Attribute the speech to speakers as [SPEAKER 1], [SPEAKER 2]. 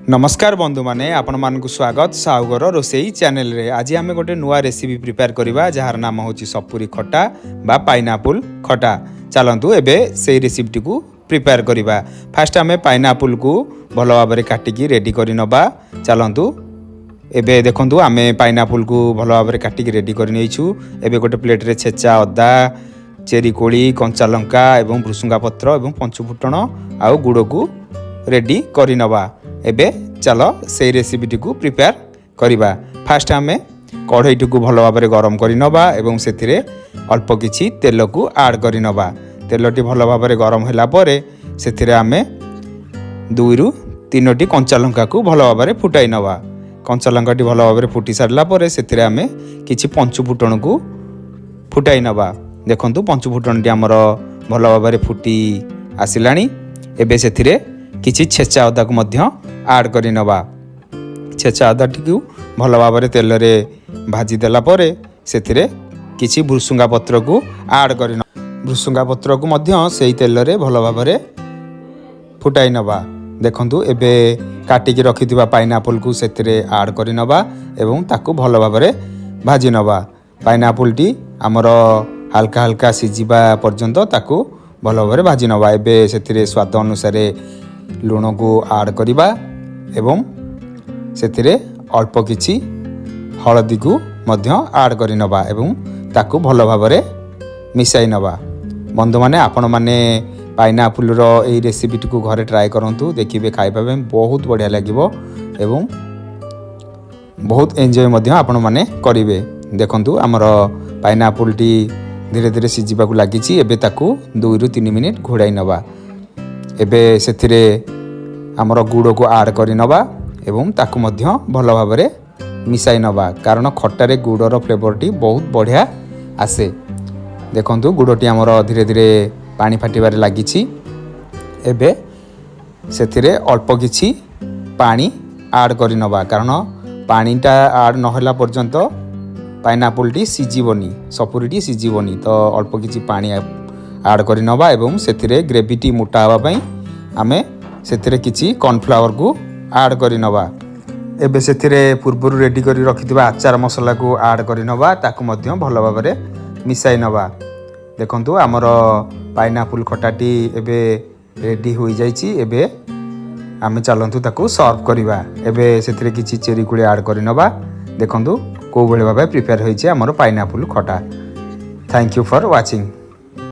[SPEAKER 1] ନମସ୍କାର ବନ୍ଧୁମାନେ, ଆପଣମାନଙ୍କୁ ସ୍ୱାଗତ ସାହୁଘର ରୋଷେଇ ଚ୍ୟାନେଲରେ। ଆଜି ଆମେ ଗୋଟେ ନୂଆ ରେସିପି ପ୍ରିପେୟାର କରିବା, ଯାହାର ନାମ ହେଉଛି ସପୁରୀ ଖଟା ବା ପାଇନାପୁଲ ଖଟା। ଚାଲନ୍ତୁ, ଏବେ ସେଇ ରେସିପିଟିକୁ ପ୍ରିପେୟାର କରିବା। ଫାଷ୍ଟ ଆମେ ପାଇନାପୁଲକୁ ଭଲ ଭାବରେ କାଟିକି ରେଡ଼ି କରି ନେବା। ଚାଲନ୍ତୁ, ଏବେ ଦେଖନ୍ତୁ, ଆମେ ପାଇନାପୁଲକୁ ଭଲ ଭାବରେ କାଟିକି ରେଡ଼ି କରି ନେଇଛୁ। ଏବେ ଗୋଟେ ପ୍ଲେଟ୍ରେ ଛେଚା ଅଦା, ଚେରି କୋଳି, କଞ୍ଚା ଲଙ୍କା ଏବଂ ଭୃସୁଙ୍ଗା ପତ୍ର ଏବଂ ପଞ୍ଚୁ ଫୁଟଣ ଆଉ ଗୁଡ଼କୁ ରେଡ଼ି କରିନେବା। ଏବେ ଚାଲ, ସେଇ ରେସିପିଟିକୁ ପ୍ରିପେୟାର କରିବା। ଫାଷ୍ଟ ଆମେ କଢ଼େଇଟିକୁ ଭଲ ଭାବରେ ଗରମ କରିନେବା ଏବଂ ସେଥିରେ ଅଳ୍ପ କିଛି ତେଲକୁ ଆଡ଼୍ କରିନେବା। ତେଲଟି ଭଲ ଭାବରେ ଗରମ ହେଲା ପରେ ସେଥିରେ ଆମେ ଦୁଇରୁ ତିନୋଟି କଞ୍ଚା ଲଙ୍କାକୁ ଭଲ ଭାବରେ ଫୁଟାଇ ନେବା। କଞ୍ଚା ଲଙ୍କାଟି ଭଲ ଭାବରେ ଫୁଟି ସାରିଲା ପରେ ସେଥିରେ ଆମେ କିଛି ପଞ୍ଚୁ ଫୁଟଣକୁ ଫୁଟାଇ ନେବା। ଦେଖନ୍ତୁ, ପଞ୍ଚୁ ଫୁଟଣଟି ଆମର ଭଲ ଭାବରେ ଫୁଟି ଆସିଲାଣି। ଏବେ ସେଥିରେ କିଛି ଛେଚା ଅଦାକୁ ମଧ୍ୟ ଆଡ଼୍ କରିନେବା। ଛେଚା ଅଦାଟିକୁ ଭଲ ଭାବରେ ତେଲରେ ଭାଜି ଦେଲା ପରେ ସେଥିରେ କିଛି ଭୃସୁଙ୍ଗା ପତ୍ରକୁ ଆଡ଼୍ କରି, ଭୃସୁଙ୍ଗା ପତ୍ରକୁ ମଧ୍ୟ ସେଇ ତେଲରେ ଭଲ ଭାବରେ ଫୁଟାଇ ନେବା। ଦେଖନ୍ତୁ, ଏବେ କାଟିକି ରଖିଥିବା ପାଇନାପଲକୁ ସେଥିରେ ଆଡ଼୍ କରିନେବା ଏବଂ ତାକୁ ଭଲ ଭାବରେ ଭାଜି ନେବା। ପାଇନାପଲଟି ଆମର ହାଲକା ହାଲକା ସିଝିବା ପର୍ଯ୍ୟନ୍ତ ତାକୁ ଭଲ ଭାବରେ ଭାଜି ନେବା। ଏବେ ସେଥିରେ ସ୍ୱାଦ ଅନୁସାରେ ଲୁଣକୁ ଆଡ଼୍ କରିବା ଏବଂ ସେଥିରେ ଅଳ୍ପ କିଛି ହଳଦୀକୁ ମଧ୍ୟ ଆଡ଼୍ କରିନେବା ଏବଂ ତାକୁ ଭଲ ଭାବରେ ମିଶାଇ ନେବା। ବନ୍ଧୁମାନେ, ଆପଣମାନେ ପାଇନାପୁଲର ଏଇ ରେସିପିଟିକୁ ଘରେ ଟ୍ରାଏ କରନ୍ତୁ। ଦେଖିବେ, ଖାଇବା ପାଇଁ ବହୁତ ବଢ଼ିଆ ଲାଗିବ ଏବଂ ବହୁତ ଏନ୍ଜୟ ମଧ୍ୟ ଆପଣମାନେ କରିବେ। ଦେଖନ୍ତୁ, ଆମର ପାଇନାପୁଲଟି ଧୀରେ ଧୀରେ ସିଝିବାକୁ ଲାଗିଛି। ଏବେ ତାକୁ 2ରୁ 3 ମିନିଟ୍ ଘୋଡ଼ାଇ ନେବା। ଏବେ ସେଥିରେ ଆମର ଗୁଡ଼କୁ ଆଡ଼୍ କରିନେବା ଏବଂ ତାକୁ ମଧ୍ୟ ଭଲ ଭାବରେ ମିଶାଇ ନେବା, କାରଣ ଖଟାରେ ଗୁଡ଼ର ଫ୍ଲେଭରଟି ବହୁତ ବଢ଼ିଆ ଆସେ। ଦେଖନ୍ତୁ, ଗୁଡ଼ଟି ଆମର ଧୀରେ ଧୀରେ ପାଣି ଫାଟିବାରେ ଲାଗିଛି। ଏବେ ସେଥିରେ ଅଳ୍ପ କିଛି ପାଣି ଆଡ଼୍ କରିନେବା, କାରଣ ପାଣିଟା ଆଡ଼୍ ନହେଲା ପର୍ଯ୍ୟନ୍ତ ପାଇନାପୁଲଟି ସିଝିବନି, ସପୁରୀଟି ସିଝିବନି। ତ ଅଳ୍ପ କିଛି ପାଣି ଆଡ଼୍ କରିନେବା ଏବଂ ସେଥିରେ ଗ୍ରେଭିଟି ମୋଟା ହେବା ପାଇଁ ଆମେ ସେଥିରେ କିଛି କର୍ଣ୍ଣଫ୍ଲାୱାରକୁ ଆଡ଼୍ କରିନେବା। ଏବେ ସେଥିରେ ପୂର୍ବରୁ ରେଡ଼ି କରି ରଖିଥିବା ଆଚାର ମସଲାକୁ ଆଡ଼୍ କରିନେବା। ତାକୁ ମଧ୍ୟ ଭଲ ଭାବରେ ମିଶାଇ ନେବା। ଦେଖନ୍ତୁ, ଆମର ପାଇନାପୁଲ ଖଟାଟି ଏବେ ରେଡ଼ି ହୋଇଯାଇଛି। ଏବେ ଆମେ ଚାଲନ୍ତୁ, ତାକୁ ସର୍ଭ କରିବା। ଏବେ ସେଥିରେ କିଛି ଚେରି କୋଳି ଆଡ଼୍ କରିନେବା। ଦେଖନ୍ତୁ, କେଉଁଭଳି ଭାବେ ପ୍ରିପେୟାର ହୋଇଛି ଆମର ପାଇନାପୁଲ ଖଟା। Thank you for watching.